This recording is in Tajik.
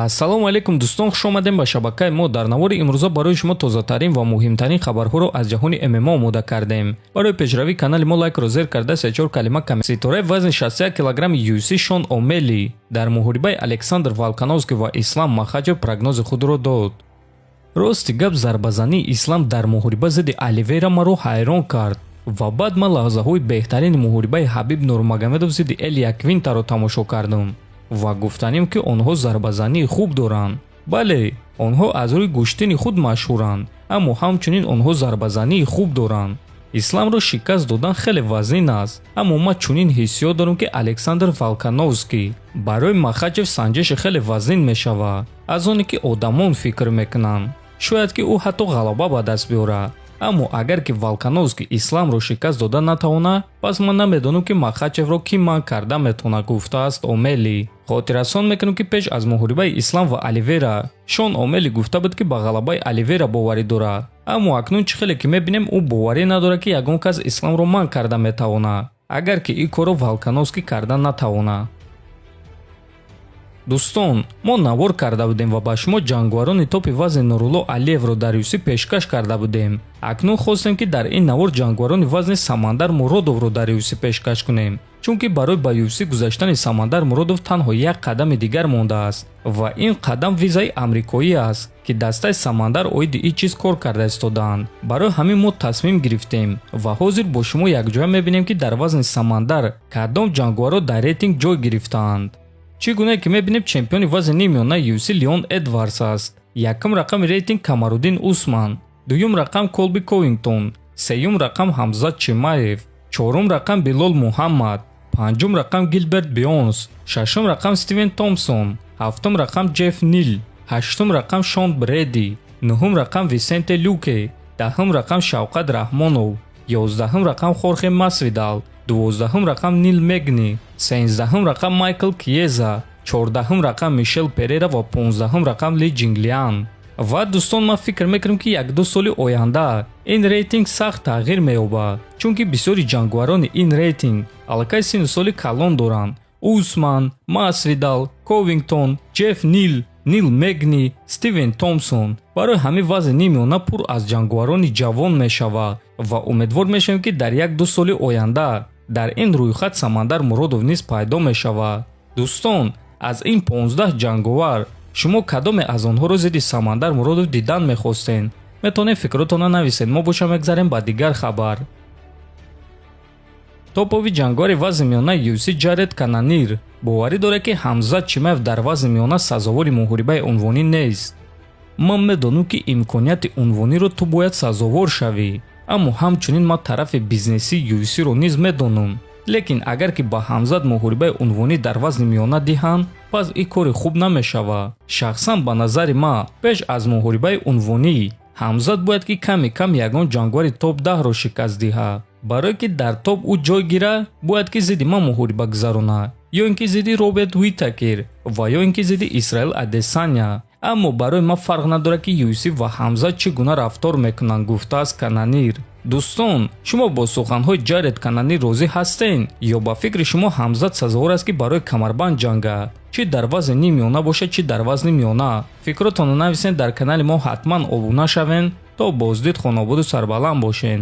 Ассалому алайкум, дӯстон, хуш омадем ба шабакаи мо. Дар навори имрӯза барои шумо тозатарин ва муҳимтарин хабарҳоро аз ҷаҳони ММА омода кардем. Барои пешравии канали мо лайкро зер карда, се-чор калима кам. Ситораи вазни 61 килограмми UFC Шон Омели дар муҳорибаи Александр Волкановский ва Ислам Махачев прогнози худро дод. Рости гап, зарбазании Ислам дар муҳориба зидди Оливейра маро ҳайрон кард ва баъд ман лаҳзаҳои беҳтарини муҳорибаи Ҳабиб Нурмагомедов зидди Эл Яквинтаро тамошо кардам ва гуфтанем, ки онҳо зарбазании хуб доранд. Бале, онҳо аз рӯи гӯштини худ машҳуранд, аммо ҳамчунин онҳо зарбазании хуб доранд. Исламро шикаст додан хеле вазнин аст, аммо ман чунин ҳиссиёт дорам, ки Александр Волкановский барои Махачев санҷиши хеле вазнин мешавад, аз оне ки одамон фикр мекунанд. Шояд ки ӯ ҳатто ғалаба ба даст биёрад, аммо агар ки Волкановский Исламро шикаст дода натавонад, пас ман намедонам, ки Махачевро кӣ манъ карда метавонад, гуфтааст Омели. Хотиррасон мекунем, ки пеш аз муҳорибаи Ислам ва Оливера Шон Омели гуфта буд, ки ба ғалабаи Оливера боварӣ дорад, аммо акнун чӣ хеле ки мебинем, ӯ боварӣ надорад, ки ягон кас Исламро манъ карда метавонад, агар ки ин корро Волкановский карда натавонад. Дӯстон, мо навор карда будем ва ба шумо ҷанговарони топи вазни Нурулло Алиевро дар UFC пешкаш карда будем. Акнун хостем, ки дар ин навор ҷанговарони вазни Самандар Муродовро дар UFC пешкаш кунем, чунки барои ба UFC гузаштани Самандар Муродов танҳо як қадами дигар мондааст ва ин қадам визаи амрикоӣ аст, ки дастаи Самандар оиди ин чиз кор карда истодаанд. Барои ҳамин мо тасмим гирифтем ва ҳозир бо шумо якҷоя мебинем, ки дар вазни Самандар кадом ҷанговарро дар рейтинг ҷой гирифтаанд. Чӣ гунае ки мебинем, чемпиони вазни ниммиёнаи UFC Леон Эдвардс аст. Якум рақами рейтинг Камаруддин Усман, дуюм рақам Колби Ковингтон, сеюм рақам Ҳамзат Чимаев, чорум рақам Билол Муҳаммад, панҷум рақам Гилберт Бёрнс, шашум рақам Стивен Томпсон, ҳафтум рақам Ҷефф Нил, ҳаштум рақам Шон Бреди, нуҳум рақам Висенте Люке, 10-ум рақам Шавқат Раҳмонов, 11-ум рақам Хорхе Масвидал, 12-ум рақам Нил Мегни, 13-ум рақам Майкл Киеза, 14-ум рақам Мишел Перера ва 15-ум рақам Ли Ҷинглиан. Ва дӯстон, ман фикр мекунам, ки як-ду соли оянда ин рейтинг сахт тағйир меёбад, чунки бисёри ҷанговарони ин рейтинг аллакай синну соли калон доранд: Усман, Масвидал, Ковингтон, Ҷефф Нил, Нил Мегни, Стивен Томпсон. Барои ҳамин вазни ниммиёна пур аз ҷанговарони ҷавон мешавад ва умедвор мешавем, ки дар як-ду соли оянда дар ин рӯйхат Самандар Муродов низ пайдо мешавад. Дӯстон, аз ин 15 ҷанговар шумо кадоме аз онҳоро зидди Самандар Муродов дидан мехостед? Метавонед фикротонро нависед. Мо боша мегзарем ба дигар хабар. Топови ҷанговари вазни миёнаи UFC Ҷаред Кананир боварӣ дорад, ки Ҳамзат Чимаев дар вазни миёна сазовори муҳорибаи унвонӣ нест. Ман медонам, ки имконияти унвониро ту бояд сазовор шавӣ, аммо ҳамчунин ман тарафи бизнесии UFC-ро низ медонам. Лекин агар ки ба Ҳамзат муҳорибаи унвонӣ дар вазни миёна диҳанд, пас ин кори хуб намешавад. Шахсан ба назари ман, пеш аз муҳорибаи унвонӣ Ҳамзат бояд ки ками кам ягон ҷанговари топ 10-ро шикаст диҳад. Барое ки дар топ ӯ ҷой гирад, бояд ки зидди ман муҳориба гузаронад ё ин ки зидди Роберт Уитакер ва ё ин ки зидди Исраил Адесаня. Аммо барои ман фарқ надорад, ки UFC ва Ҳамзат чӣ гуна рафтор мекунанд, гуфтааст Кананир. Дӯстон, шумо бо суханҳои Ҷаред Кананир розӣ ҳастед ё ба фикри шумо Ҳамзат сазовор аст, ки барои камарбанд ҷангад, чӣ дар вазни ниммиёна бошад, чӣ дар вазни миёна? Фикротонро нависед. Дар канали мо ҳатман обуна шавед. То боздид, хонободу сарбаланд бошед.